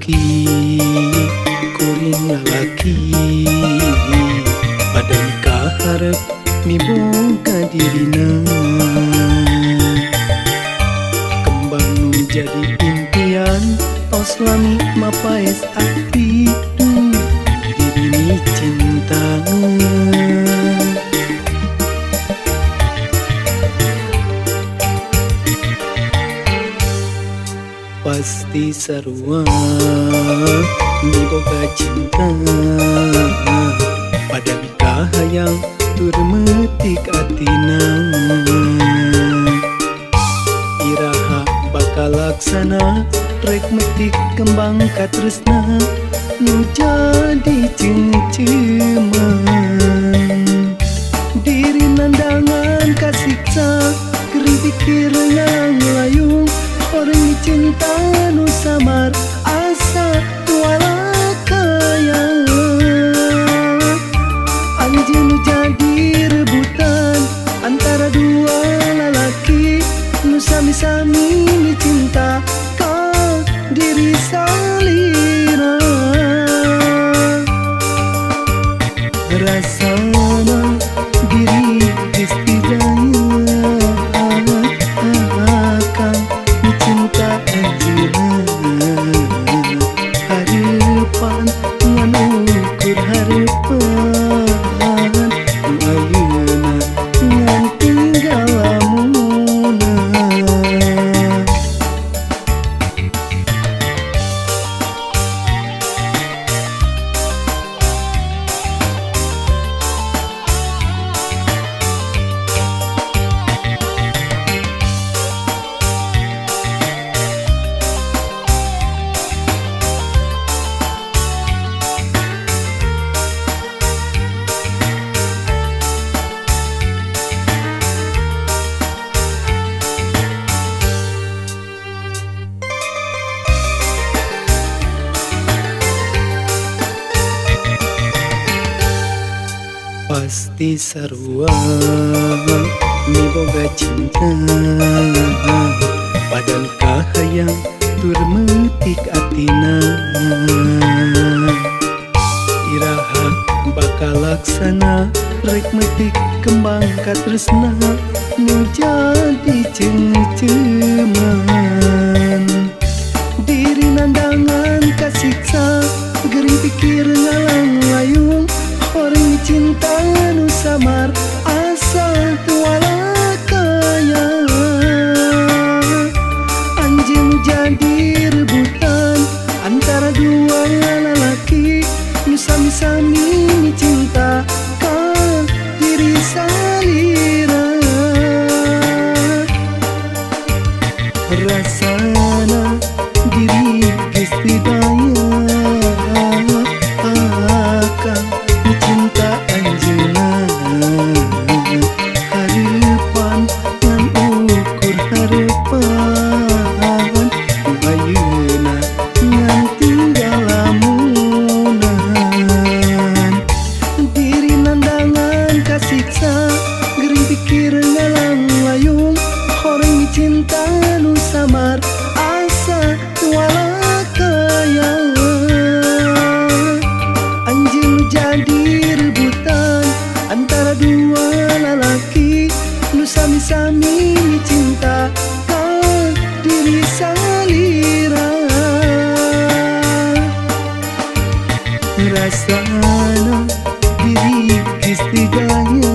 lalaki, kuring lalaki, badan kaharep miboga dirina. Kembang nu jadi impian, tos lami mapaes api, duh diri cinta. Pasti sarua miboga cinta, pada mikahayang tur metik atina. Iraha bakal laksana rek metik kembang katresna nu jadi cengceman. Diri nandangan kasiksa gering pikir ngalayung, orang cinta nu samar asa tuala kaya. Anjeun nu jadi rebutan antara dua lalaki nu sami-sami cinta ka diri salira. Rasana diri geus didaya akan cinta anjeunna, harepan ngan ukur harepan nu ayeuna ngan tinggal lamunna. Pasti sarua miboga cinta, badan kahayang tur metik atina. Iraha bakal laksana rek metik kembang katresna nu jadi cengceman. Diri nandangan kasiksa gering pikir ngalang layung, orang cinta nu samar asa tuala kaya. Anjeun jadi rebutan antara dua lalaki nu sami-sami cinta ka diri salira. Rasana diri geus didaya akan cinta anjeunna, harepan ngan ukur harepan nu ayeuna ngan tinggal lamunan. Diri nandangan kasiksa gering pikir ngalang layung, horeng cinta nu samar asa tuala kaya. Anjeun jadi rebutan antara dua lalaki nu sami-sami cinta ka diri salira. Rasana diri geus didaya.